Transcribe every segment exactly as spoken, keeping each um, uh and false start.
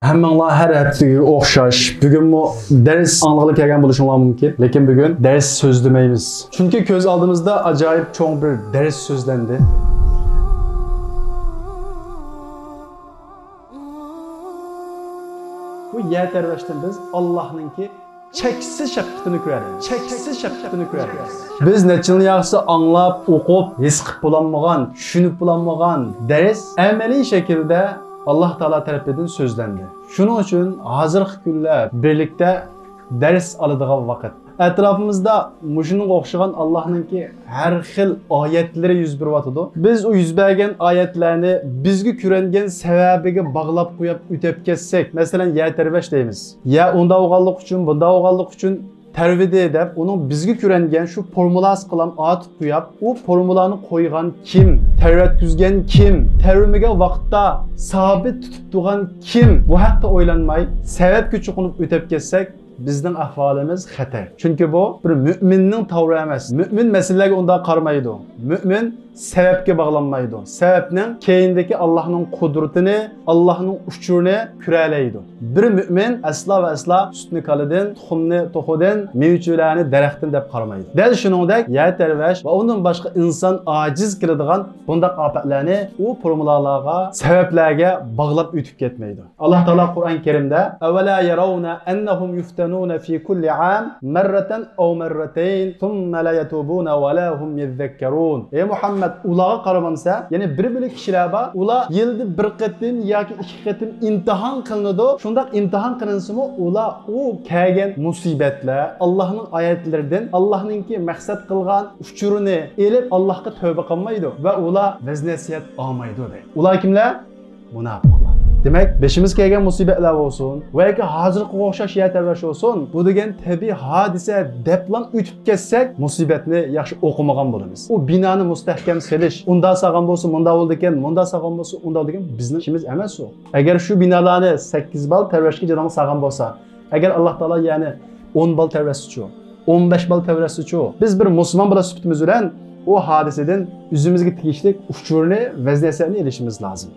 ھەممىڭلار ھەر ھەپتىگە ئوخشاش بۈگۈنمۇ دەرس ئاڭلىغىلى كەلگەن بولۇشۇڭلار مۇمكىن، لېكىن بۈگۈن دەرس سۆزلىمەيمىز. چۈنكى كۆز ئالدىمىزدا ئاجايىپ چوڭ بىر دەرس سۆزلەندى. بۇ يەر تەرۋەشتىن بىز ئاللاھنىڭكى چەكسىز شەپقىتىنى كۆرەلەيمىز. چەكسىز شەپقىتىنى كۆرەلەيمىز. بىز نەچچە يىلنى ياقسا ئاڭلاپ، ئوقۇپ، ھېس قىلىپ بولالمىغان، چۈشىنىپ بولالمىغان دەرس ئەمەلىي شەكىلدە ئاللاھ تائالا تەرىپىدىن سۆزلەندى. شۇنىڭ ئۈچۈن ھازىرقى كۈنلەر بىرلىكتە دەرس ئالىدىغان ۋاقىت. ئەتراپىمىزدا مۇشۇنىڭغا ئوخشىغان ئاللاھنىڭكى ھەر خىل ئايەتلىرى يۈز بېرىۋاتىدۇ. بىز ئۇ يۈز بەرگەن ئايەتلەرنى بىزگە كۆرۈنگەن سەۋەبىگە باغلاپ قويۇپ ئۆتۈپ كەتسەك، مەسىلەن، يەر تەرۋەش دەيمىز. يەر ئۇنداق بولغانلىقى ئۈچۈن، بۇنداق بولغانلىقى ئۈچۈن تەۋرىدى دەپ، ئۇنىڭ بىزگە كۆرۈنگەن شۇ فورمۇلاسىغىلا ئاتىپ قويۇپ، ئۇ فورمۇلانى قويغان كىم، تەۋرەتكۈزگەن كىم، تەۋرىمىگەن ۋاقىتتا سابىت تۇتۇپ تۇرغان كىم، بۇ ھەقتە ئويلانماي، سەۋەبكە چوقۇنۇپ ئۆتۈپ كەتسەك، بىزنىڭ ئەھۋالىمىز خەتەر. چۈنكى بۇ بىر مۆمىننىڭ تەۋرى ئەمەس. مۆمىن مەسىلىلەرگە ئۇنداق قارىمايدۇ. مۆمىن سەۋەبكە باغلانمايدۇ. سەۋەبنىڭ كەينىدىكى ئاللاھنىڭ قۇدرىتىنى، ئاللاھنىڭ ئۇچۇرىنى كۆرەلەيدۇ. بىر مۆمىن ئەسلا ۋە ئەسلا سۈتنى كالىدىن، تۇخۇمنى توخۇدىن، مېۋە چۆلەرنى دەرەختىن دەپ قارىمايدۇ. دەل شۇنىڭدەك يەر تەرۋەش ۋە ئۇندىن باشقا ئىنسان ئاجىز كېلىدىغان بۇنداق ئاپەتلەرنى ئۇ فورمۇلالارغا، سەۋەبلەرگە باغلاپ ئۆتۈپ كەتمەيدۇ. ئاللاھ تائالا قۇرئان كەرىمدە، «أولا يرون أنهم يفتنون في كل عام مرة أو مرتين ثم لا يتوبون ولا هم يذكرون.» ئەي مۇھەممەد، ئۇلارغا قارىمامسەن؟ يەنى بىر بۆلەك كىشىلەر بار، ئۇلار يىلدا بىر قېتىم ياكى ئىككى قېتىم ئىمتىھان قىلىنىدۇ. شۇنداق ئىمتىھان قىلىنسىمۇ، ئۇلار ئۇ كەلگەن مۇسىبەتلەر، ئاللاھنىڭ ئايەتلىرىدىن، ئاللاھنىڭكى مەقسەت قىلغان ئۇچۇرىنى ئېلىپ، ئاللاھقا تەۋبە قىلمايدۇ ۋە ئۇلار ۋەز نەسىھەت ئالمايدۇ، دەيدۇ. ئۇلار كىملەر؟ مۇناپىقلار. دېمەك، بېشىمىزغا كەلگەن مۇسىبەتلەر بولسۇن ۋە ياكى ھازىرقىغا ئوخشاش يەر تەۋرەش بولسۇن، بۇ دېگەن تەبىئىي ھادىسە دەپلا ئۆتۈپ كەتسەك، مۇسىبەتنى ياخشى ئوقۇمىغان بولىمىز. ئۇ بىنانى مۇستەھكەم سېلىش، ئۇنداق سالغان بولسا مۇنداق بولىدىكەن، مۇنداق سالغان بولسا ئۇنداق بولىدىكەن، بىزنىڭ ئىشىمىز ئەمەس ئۇ. ئەگەر شۇ بىنالارنى سەككىز بال تەۋرەشكە جايلارغا سالغان بولسا، ئەگەر ئاللاھ تائالا يەنى ئون بال تەۋرەشسىچۇ، ئون بەش بال تەۋرەشسىچۇ، بىز بىر مۇسۇلمان بالا سۈپىتىمىز بىلەن ئۇ ھادىسىدىن ئۆزىمىزگە تېگىشلىك ئۇچۇرنى، ۋەز نەسىھەتنى ئېلىشىمىز لازىم.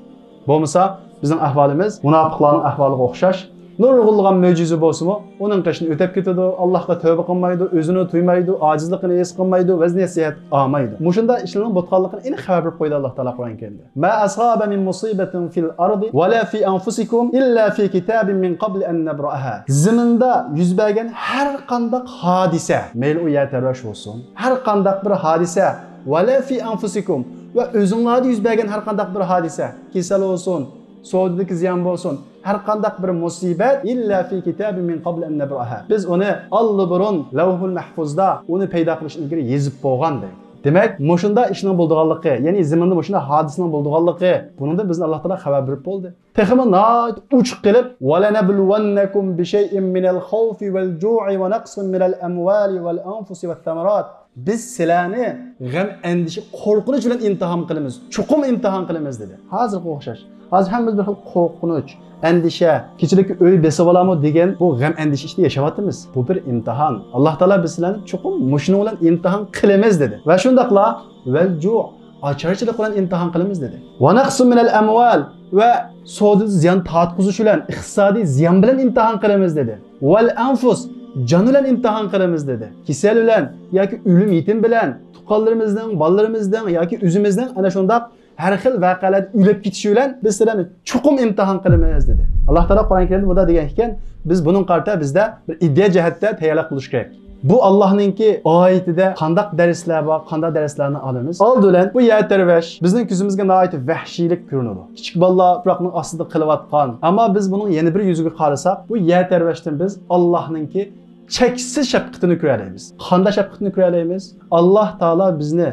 بولمىسا، بىزنىڭ ئەھۋالىمىز مۇناپىقلارنىڭ ئەھۋالىغا ئوخشاش. نۇرغۇنلىغان مۆجىزە بولسىمۇ، ئۇنىڭ قېشىدىن ئۆتۈپ كېتىدۇ، ئاللاھقا تەۋبە قىلمايدۇ، ئۆزىنى تۇيمايدۇ، ئاجىزلىقىنى ھېس قىلمايدۇ، ۋەز نەسىھەت ئالمايدۇ. مۇشۇنداق ئىشلارنىڭ بولىدىغانلىقىنى ئېنىق خەۋەر بېرىپ قويدى ئاللاھ تائالا قۇرئان كەرىمدە. ما أصاب من مصيبة في الأرض ولا في أنفسكم إلا في كتاب من قبل أن نبرأها. زېمىندا يۈز بەرگەن ھەر قانداق ھادىسە، مەيلى ئۇ يەر تەۋرەش بولسۇن، ھەر قانداق بىر ھادىسە، ولا في أنفسكم، ۋە ئۆزۈڭلاردا يۈز بەرگەن ھەر قانداق بىر ھادىسە، كېسەل بولسۇن، سودىدىكى زىيان بولسۇن، ھەر قانداق بىر مۇسىبەت، إلا في كتاب من قبل أن نبرأها. بىز ئۇنى ئاللىبۇرۇن لەۋھۇل مەھفۇزدا ئۇنى پەيدا قىلىشتىن ئىلگىرى يېزىپ بولغان، دەيدۇ. دېمەك، مۇشۇنداق ئىشنىڭ بولىدىغانلىقى، يەنى زېمىندا مۇشۇنداق ھادىسىنىڭ بولىدىغانلىقى، بۇنىڭدىن بىزنى ئاللاھ تائالا خەۋەر بېرىپ بولدى. تېخىمۇ ناھايىتى ئوچۇق قىلىپ، ولنبلونكم بشيء من الخوف والجوع ونقص من الأموال والأنفس والثمرات. بىز سىلەرنى غەم، ئەندىشە، قورقۇنچ بىلەن ئىمتىھان قىلىمىز، چوقۇم ئىمتىھان قىلىمىز، دېدى. ھازىرغا ئوخشاش. ھازىر ھەممىمىز بىر خىل قورقۇنچ، ئەندىشە، كېچىلىككە ئۆي بېسىۋالامۇ دېگەن بۇ غەم، ئەندىشە ئىچىدە ياشاۋاتىمىز. بۇ بىر ئىمتىھان. ئاللاھ تائالا بىز سىلەرنى چوقۇم مۇشۇنىڭ بىلەن ئىمتىھان قىلىمىز، دېدى. ۋە شۇنداقلا، والجوع، ئاچارچىلىق بىلەن ئىمتىھان قىلىمىز، دېدى. ونقص من الأموال، ۋە سودىدا زىيان تارتقۇزۇش بىلەن، ئىقتىسادىي زىيان بىلەن ئىمتىھان قىلىمىز، دېدى. والأنفس، جان بىلەن ئىمتىھان قىلىمىز، دېدى. كېسەل بىلەن ياكى ئۆلۈم يېتىم بىلەن، تۇغقانلىرىمىزنىڭ، بالىلىرىمىزنىڭ ياكى ئۆزىمىزنىڭ ئەنە شۇنداق ھەر خىل ۋەقەلەردە ئۆلۈپ كېتىشى بىلەن بىز سىلەرنى چوقۇم ئىمتىھان قىلىمىز، دېدى. ئاللاھ تائالا قۇرئان كەرىمدە مۇنداق دېگەن ئىكەن، بىز بۇنىڭغا قارىتا بىزدە بىر ئىدىيە جەھەتتە تەييارلىق بولۇش كېرەك. بۇ ئاللاھنىڭكى ئايىتىدە قانداق دەرسلەر بار، قانداق دەرسلەرنى ئالىمىز؟ ئالدى بىلەن بۇ يەر تەرۋەش بىزنىڭ كۆزىمىزگە ناھايىتى ۋەھشىيلىك كۆرۈنىدۇ. كىچىك بالىلار تۇپراقنىڭ ئاستىدا قېلىۋاتقان. ئەمما بىز بۇنىڭ يەنە بىر يۈزىگە قارىساق، بۇ يەر تەرۋەشتىن بىز ئاللاھنىڭكى چەكسىز شەپقىتىنى كۆرەلەيمىز. قانداق شەپقىتىنى كۆرەلەيمىز؟ ئاللاھ تائالا بىزنى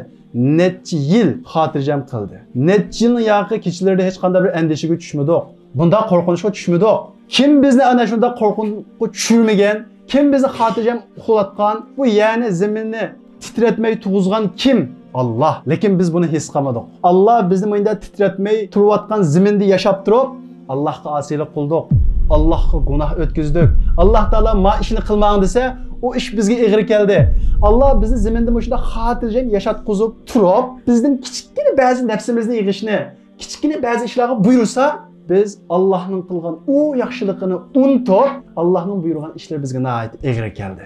نەچچە يىل خاتىرجەم قىلدى. نەچچە يىلنىڭ ياقى كېچىلىرىدە ھېچقانداق بىر ئەندىشىگە چۈشمىدۇق. بۇنداق قورقۇنچقا چۈشمىدۇق. كىم بىزنى ئەنە شۇنداق قورقۇنچقا چۈشۈرمىگەن؟ كىم بىزنى خاتىرجەم ئۇخلاتقان؟ بۇ يەرنى، زېمىننى تىترەتمەي تۇرغۇزغان كىم؟ ئاللاھ. لېكىن بىز بۇنى ھېس قىلمىدۇق. ئاللاھ بىزنى مۇنداق تىترەتمەي تۇرۇۋاتقان زېمىندە ياشاپ تۇرۇپ، ئاللاھقا ئاسىيلىق قىلدۇق. ئاللاھقا گۇناھ ئۆتكۈزدۇق. ئاللاھ تائالا ما ئىشنى قىلماڭ دېسە، ئۇ ئىش بىزگە ئېغىر كەلدى. ئاللاھ بىزنى زېمىندا مۇشۇنداق خاتىرجەم ياشاتقۇزۇپ تۇرۇپ، بىزدىن كىچىككىنە بەزى نەپسىمىزنى يىغىشنى، كىچىككىنە بەزى ئىشلارغا بۇيرۇسا، بىز ئاللاھنىڭ قىلغان ئۇ ياخشىلىقىنى ئۇنتۇپ، ئاللاھنىڭ بۇيرۇغان ئىشلىرى بىزگە ناھايىتى ئېغىر كەلدى.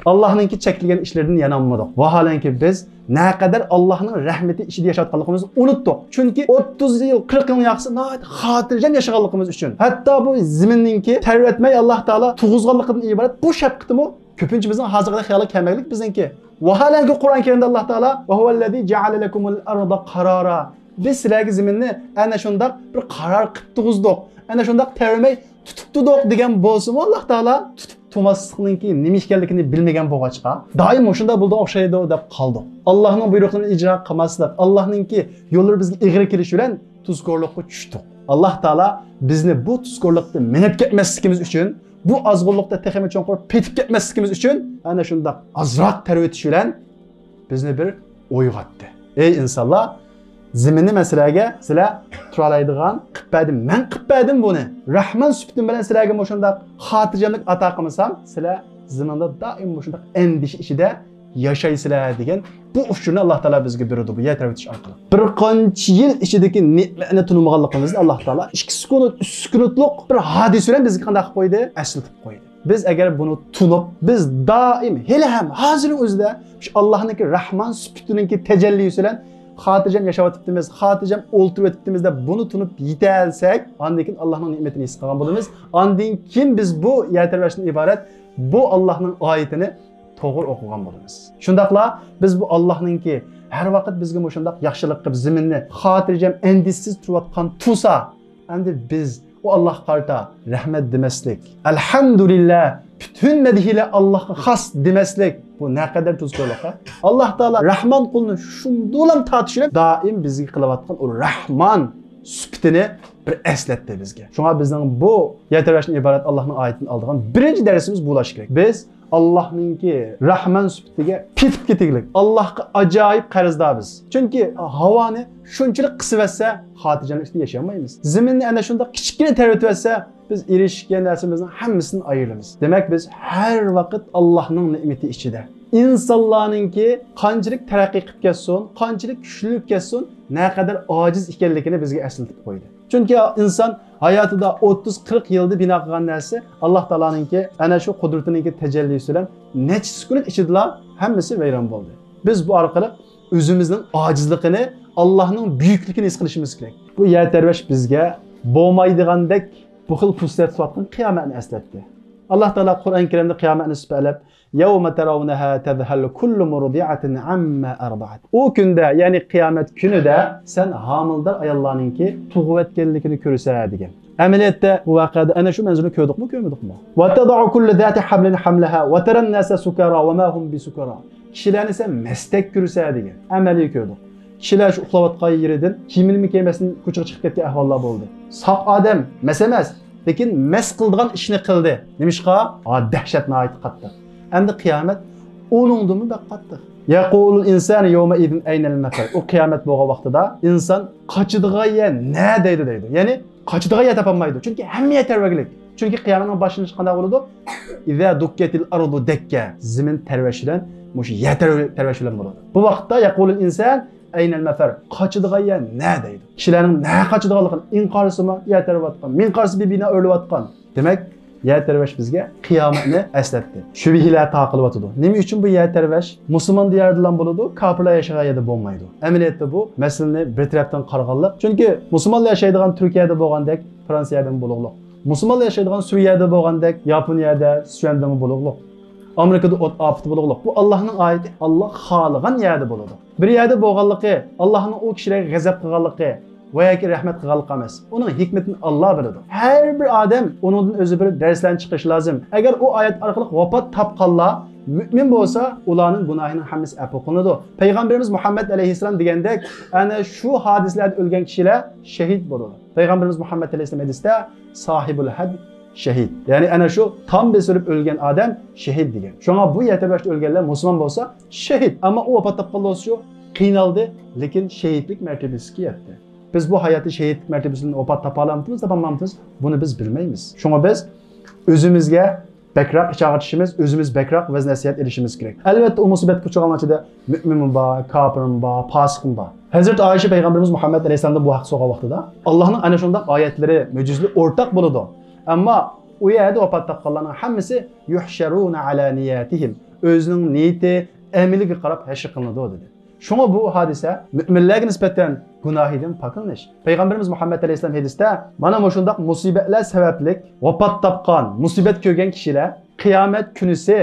ئاللاھنىڭكى چەكلىگەن ئىشلىرىدىن يانالمىدۇق. ۋاھالەنكى، بىز نەقەدەر ئاللاھنىڭ رەھمىتى ئىچىدە ياشاۋاتقانلىقىمىزنى ئۇنتتۇق. چۈنكى ئوتتۇز يىل، قىرىق يىلنىڭ ياقىسى ناھايىتى خاتىرجەم ياشىغانلىقىمىز ئۈچۈن، ھەتتا بۇ زېمىننىڭكى تەۋرەتمەي ئاللاھ تائالا تۇغۇزغانلىقىدىن ئىبارەت بۇ شەپقىتىمۇ كۆپىنچىمىزنىڭ ھازىرغىدەك خىيالغا كەلمەيدۇ بىزنىڭكى. ۋاھالەنكى، قۇرئان كەرىمدە ئاللاھ تائالا، «وهو الذي جعل لكم الأرض قرارا». بىز سىلەرگە زېمىننى ئەنە شۇنداق بىر قارار قىلىپ تۇرغۇزدۇق، ئەنە شۇنداق تەۋرىمەي تۇتۇپ تۇردۇق دېگەن بولسىمۇ، ئاللاھ تائالا تۇتۇپ تۇرماسلىقنىڭكى نېمە ئىكەنلىكىنى بىلمىگەن بولغاچقا، دائىم مۇشۇنداق بولىدىغان ئوخشايدۇ دەپ قالدۇق. ئاللاھنىڭ بۇيرۇقلىرىنى ئىجرا قىلماسلىق، ئاللاھنىڭكى يوللىرى بىزگە ئېغىر كېلىشى بىلەن تۇزكورلۇققا چۈشتۇق. ئاللاھ تائالا بىزنى بۇ تۇزكورلۇقتا مېڭىپ كەتمەسلىكىمىز ئۈچۈن، بۇ ئازغۇنلۇقتا تېخىمۇ چوڭقۇر پېتىپ كەتمەسلىكىمىز ئۈچۈن، ئەنە شۇنداق ئازراق تەۋرىتىش بىلەن بىزنى بىر ئويغاتتى. ئەي ئىنسانلار، زېمىننى مەن سىلەرگە، سىلەر تۇرالايدىغان قىلىپ بەردىم، مەن قىلىپ بەردىم بۇنى. راھمان سۈپىتىم بىلەن سىلەرگە مۇشۇنداق خاتىرجەملىك ئاتا قىلمىسام، سىلەر زېمىندا دائىم مۇشۇنداق ئەندىشە ئىچىدە ياشايسىلەر دېگەن بۇ ئۇچۇرنى ئاللاھ تائالا بىزگە بېرىدۇ، بۇ يەر تەۋرىتىش ئارقىلىق. بىر قانچە يىل ئىچىدىكى نېمەتنى تونۇمىغانلىقىمىزنى ئاللاھ تائالا ئىككى سېكۇنت، ئۈچ سېكۇنتلۇق بىر ھادىسە بىلەن بىزگە قانداق قىلىپ قويدى؟ ئەسلىتىپ قويدى. بىز ئەگەر بۇنى تونۇپ، بىز دائىم، ھېلىھەم، ھازىرنىڭ ئۆزىدە شۇ ئاللاھنىڭكى راھمان سۈپىتىنىڭكى تەجەللىسى بىلەن خاتىرجەم ياشاۋېتىپتىمىز، خاتىرجەم ئولتۇرۇۋېتىپتىمىز دەپ بۇنى تونۇپ يېتەلسەك، ئاندىن كېيىن ئاللاھنىڭ نېمىتىنى ھېس قىلغان بولىمىز. ئاندىن كېيىن بىز بۇ يەر تەۋرەشتىن ئىبارەت بۇ ئاللاھنىڭ ئايىتىنى توغرا ئوقۇغان بولىمىز. شۇنداقلا بىز بۇ ئاللاھنىڭكى ھەر ۋاقىت بىزگە مۇشۇنداق ياخشىلىق قىلىپ، زېمىننى خاتىرجەم، ئەندىشىسىز تۇرۇۋاتقان تۇرسا، ئەمدى بىز ئۇ ئاللاھقا قارىتا رەھمەت دېمەسلىك، ئەلھەمدۇلىللا، پۈتۈن مەدھىيلەر ئاللاھقا خاس دېمەسلىك، بۇ نەقەدەر تۇزكورلۇق، ھە؟ ئاللاھ تائالا راھمان قۇلنى شۇندىلا تارتىش بىلەن دائىم بىزگە قىلىۋاتقان ئۇ راھمان سۈپىتىنى بىر ئەسلەتتى بىزگە. شۇڭا بىزنىڭ بۇ يەر تەۋرەشتىن ئىبارەت ئاللاھنىڭ ئايىتىدىن ئالىدىغان بىرىنچى دەرسىمىز بولۇشى كېرەك. بىز ئاللاھنىڭكى راھمان سۈپىتىگە پېتىپ كېتىگلىك، ئاللاھقا ئاجايىپ قەرزدار بىز. چۈنكى ھاۋانى شۇنچىلىك قىسىۋەتسە، خاتىرجەملىك ئىچىدە ياشىيالمايمىز. زېمىننى ئەنە شۇنداق كىچىككىنە تەۋرىتىۋەتسە، بىز ئېرىشكەن نەرسىمىزنىڭ ھەممىسىدىن ئايرىلىمىز. دېمەك، بىز ھەر ۋاقىت ئاللاھنىڭ نېمىتى ئىچىدە. ئىنسانلارنىڭكى قانچىلىك تەرەققىي قىلىپ كەتسۇن، قانچىلىك كۈچلىنىپ كەتسۇن، نەقەدەر ئاجىز ئىكەنلىكىنى بىزگە ئەسلىتىپ قويدى. چۈنكى ئىنسان ھاياتىدا ئوتتۇز، قىرىق يىلدا بىنا قىلغان نەرسە ئاللاھ تائالانىڭكى ئەنە شۇ قۇدرىتىنىڭكى تەجەللىسى بىلەن نەچچە سېكۇنت ئىچىدىلا ھەممىسى ۋەيران بولدى. بىز بۇ ئارقىلىق ئۆزىمىزنىڭ ئاجىزلىقىنى، ئاللاھنىڭ بۈيۈكلۈكىنى ھېس قىلىشىمىز كېرەك. بۇ يەر تەۋرەش بىزگە بولمايدىغاندەك بۇ خىل پۇرسەت تۇتۇۋاتقان قىيامەتنى ئەسلەتتى. ئاللاھ تائالا قۇرئان كەرىمدە قىيامەتنى سۈپەتلەپ، يَوْمَ تَرَوْنَهَا تَذْهَلُ كُلُّ مُرْضِعَةٍ عَمَّا أَرْضَعَتْ. ئۇ كۈندە، يەنى قىيامەت كۈنىدە سەن ھامىلىدار ئاياللارنىڭكى تۇغۇۋەتكەنلىكىنى كۆرىسەن دېگەن. ئەمەلىيەتتە بۇ ۋەقەدە ئەنە شۇ مەنزىرىنى كۆردۇقمۇ، كۆرمىدۇقمۇ؟ وَتَضَعُ كُلُّ ذَاتِ حَمْلٍ حَمْلَهَا وَتَرَى النَّاسَ سُكَارَىٰ وَمَا هُمْ بِسُكَارَىٰ. كىشىلەرنى سەن مەستەك كۆرىسەن دېگەن. ئەمەلىي كۆردۇق. كىشىلەر شۇ ئۇخلاۋاتقان يېرىدىن كىيىمىنىمۇ كىيمەستىن كوچىغا چىقىپ كەتكەن ئەھۋاللار بولدى. ساق ئادەم مەس ئەمەس، لېكىن مەس قىلىدىغان ئىشنى قىلدى. نېمىشقا؟ ئا، دەھشەت ناھايىتى قاتتىق. ئەمدى قىيامەت ئۇنىڭدىنمۇ بەك قاتتىق. يَقُولُ الْإِنسَانُ يَوْمَئِذٍ أَيْنَ الْمَفَرُّ. ئۇ قىيامەت بولغان ۋاقتىدا ئىنسان قاچىدىغان يەر نەدە ئىدى دەيدۇ. يەنى قاچىدىغان يەر تاپالمايدۇ. چۈنكى ھەممە يەر تەۋرەگلىك. چۈنكى قىيامەتنىڭ باشلىنىشى قانداق بولىدۇ؟ إِذَا دُكَّتِ الْأَرْضُ دَكًّا. زېمىن تەۋرەش بىلەن، مۇشۇ يەر تەۋرە-، تەۋرەش بىلەن بولىدۇ. بۇ ۋاقىتتا يَقُولُ الْإِنسَانُ أَيْنَ الْمَفَرُّ. قاچىدىغان يەر نەدە دەيدۇ. كىشىلەرنىڭ نەگە قاچىدىغانلىقىنى، ئىڭقارسىمۇ يەر تەۋرەۋاتقان، مىڭقارسا بىر بىنا ئۆرۈلۈۋاتقان. دېمەك، يەر تەۋرەش بىزگە قىيامەتنى ئەسلەتتى. شۈبھىلەر تارقىلىۋاتىدۇ. نېمە ئۈچۈن بۇ يەر تەۋرەش مۇسۇلمان دىيارىدىلا بولىدۇ، كاپىرلار ياشىغان يەردە بولمايدۇ؟ ئەمەلىيەتتە بۇ مەسىلىنى بىر تەرەپتىن قارىغانلىق. چۈنكى مۇسۇلمانلار ياشايدىغان تۈركىيەدە بولغاندەك، فرانسىيەدىمۇ بولۇقلۇق. مۇسۇلمانلار ياشايدىغان سۈرىيەدە بولغاندەك، ياپونىيەدە، سۈيەندىمۇ بولۇقلۇق. ئامېرىكىدا ئوت ئاپىتى بولۇقلۇق. بۇ ئاللاھنىڭ ئايىتى، ئاللاھ خالىغان يەردە بولىدۇ. بىر يەردە بولغانلىقى، ئاللاھنىڭ ئۇ كىشىلەرگە غەزەپ قىلغانلىقى ۋە ياكى رەھمەت قىلغانلىقى ئەمەس. ئۇنىڭ ھېكمىتىنى ئاللا بىلىدۇ. ھەر بىر ئادەم ئۇنىڭدىن ئۆزى بىر دەرسلەرنى چىقىرىشى لازىم. ئەگەر ئۇ ئايەت ئارقىلىق ۋاپات تاپقانلار مۆمىن بولسا، ئۇلارنىڭ گۇناھىنىڭ ھەممىسى ئەپۇ قىلىنىدۇ. پەيغەمبىرىمىز مۇھەممەد ئەلەيھىسسالام دېگەندەك، ئەنە شۇ ھادىسىلەردە ئۆلگەن كىشىلەر شېھىت بولىدۇ. پەيغەمبىرىمىز مۇھەممەد ئەلەيھىسسالام ھەدىستە، ساھىبۇل ھەد شەھىد. يەنى ئەنە شۇ تام بېسىلىپ ئۆلگەن ئادەم شېھىت دېگەن. شۇڭا بۇ يەر تەۋرەشتە ئۆلگەنلەر مۇسۇلمان بولسا شېھىت. ئەمما ئۇ ۋاپات تاپقان بولسىچۇ، قىينالدى، لېكىن شېھىتلىك مەرتىبىسىگە يەتتى. بىز بۇ ھاياتتا شېھىتلىك مەرتىبىسىدىن ۋاپات تاپالامتىمىز، تاپالمامتىمىز، بۇنى بىز بىلمەيمىز. شۇڭا بىز ئۆزىمىزگە بەكرەك ئىچ ئاغرىتىشىمىز، ئۆزىمىز بەكرەك ۋەز نەسىھەت ئېلىشىمىز كېرەك. ئەلۋەتتە، ئۇ مۇسىبەتكە ئۇچرىغانلار ئىچىدە مۆمىنمۇ بار، كاپىرمۇ بار، پاسىقمۇ بار. ھەزرىتى ئائىشە پەيغەمبىرىمىز مۇھەممەد ئەلەيھىسسالامدىن بۇ ھەقتە سورىغان ۋاقتىدا، ئاللاھنىڭ ئەنە شۇنداق ئايەتلىرى، مۆجىزىلىرى ئورتاق بولىدۇ. ئەمما ئۇ يەردە ۋاپات تاپقانلارنىڭ ھەممىسى يۇھشەرۇنە ئەلا نىيەتىھىم، ئۆزىنىڭ نىيىتى، ئەمىلىگە قاراپ ھەشر قىلىنىدۇ، دېدى. شۇڭا بۇ ھادىسە مۆمىنلەرگە نىسبەتەن گۇناھىدىن پاكلىنىش. پەيغەمبىرىمىز مۇھەممەد ئەلەيھىسسالام ھەدىستە، مانا مۇشۇنداق مۇسىبەتلەر سەۋەبلىك ۋاپات تاپقان، مۇسىبەت كۆرگەن كىشىلەر قىيامەت كۈنىسى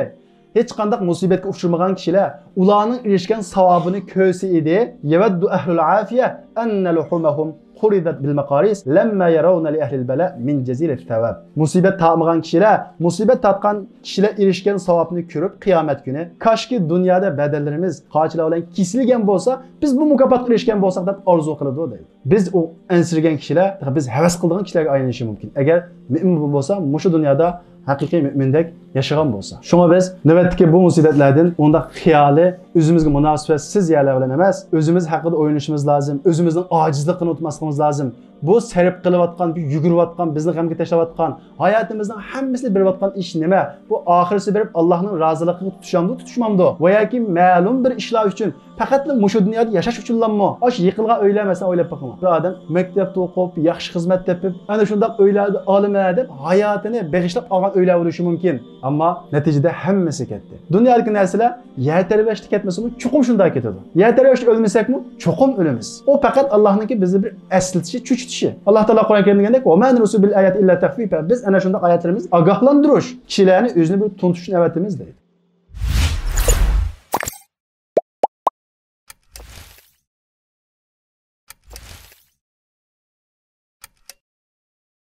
ھېچقانداق مۇسىبەتكە ئۇچرىمىغان كىشىلەر ئۇلارنىڭ ئېرىشكەن ساۋابىنى كۆرسە ئىدى، يەۋەددۇ ئەھلۇل ئافىيە ئەننە لۇھۇمەھۇم قۇرىزەت بىل مەقارىس لەمما يەرەۋنە لىئەھلىل بەلا مىن جەزىلىس سەۋاب. مۇسىبەت تارتمىغان كىشىلەر، مۇسىبەت تارتقان كىشىلەر ئېرىشكەن ساۋابنى كۆرۈپ، قىيامەت كۈنى، كاشكى دۇنيادا بەدەنلىرىمىز قاچىلار بىلەن كېسىلگەن بولسا، بىز بۇ مۇكاپاتقا ئېرىشكەن بولساق دەپ ئارزۇ قىلىدۇ، دەيدۇ. بىز ئۇ ئەنسىرىگەن كىشىلەر، بىز ھەۋەس قىلىدىغان كىشىلەرگە ئايلىنىشى مۇمكىن. ئەگەر مۆمىن بولسا، مۇشۇ دۇنيادا ھەقىقىي مۆمىندەك ياشىغان بولسا. شۇڭا بىز نۆۋەتتىكى بۇ مۇسىبەتلەردىن ئۇنداق خىيالى ئۆزىمىزگە مۇناسىۋەتسىز يەرلەر بىلەن ئەمەس، ئۆزىمىز ھەققىدە ئويلىنىشىمىز لازىم، ئۆزىمىزنىڭ ئاجىزلىقىنى ئۇنتۇماسلىقىمىز لازىم. بۇ سەرپ قىلىۋاتقان، بۇ يۈگۈرۈۋاتقان، بىزنى غەمگە تاشلاۋاتقان، ھاياتىمىزنىڭ ھەممىسىنى بېرىۋاتقان ئىش نېمە؟ بۇ ئاخىرسى بېرىپ ئاللاھنىڭ رازىلىقىغا تۇتىشامدۇ، تۇتۇشمامدۇ؟ ۋە ياكى مەلۇم بىر ئىشلار ئۈچۈن، پەقەتلا مۇشۇ دۇنيادا ياشاش ئۈچۈنلاممۇ؟ ئاشۇ يىقىلغان ئۆيلەر، مەسىلەن، ئويلاپ بېقىڭلار. بىر ئادەم مەكتەپتە ئوقۇپ، ياخشى خىزمەت تېپىپ، ئەنە شۇنداق ئۆيلەردە ئالىمەن دەپ ھاياتىنى بېغىشلاپ ئالغان ئۆيلەر بولۇشى مۇمكىن. ئەمما نەتىجىدە ھەممىسى كەتتى. دۇنيادىكى نەرسىلەر يەر تەۋرەشتە كەتمىسىمۇ، چوقۇم شۇنداق كېتىدۇ. يەر تەۋرەشتە ئۆلمىسەكمۇ، چوقۇم ئۆلىمىز. ئۇ پەقەت ئاللاھنىڭكى بىزنى بىر ئەسلىتىشى، چۆچۈتۈشى. ئاللاھ تائالا قۇرئان كەرىمدە دېگەندەك، «ۋە ما نۇرسىلۇ بىل ئاياتى ئىللا تەخۋىفا.» بىز ئەنە شۇنداق ئايەتلىرىمىز ئاگاھلاندۇرۇش، كىشىلەرنى ئۆزىنى بىر تونۇتۇش ئۈچۈن ئەۋەتىمىز، دەيدۇ.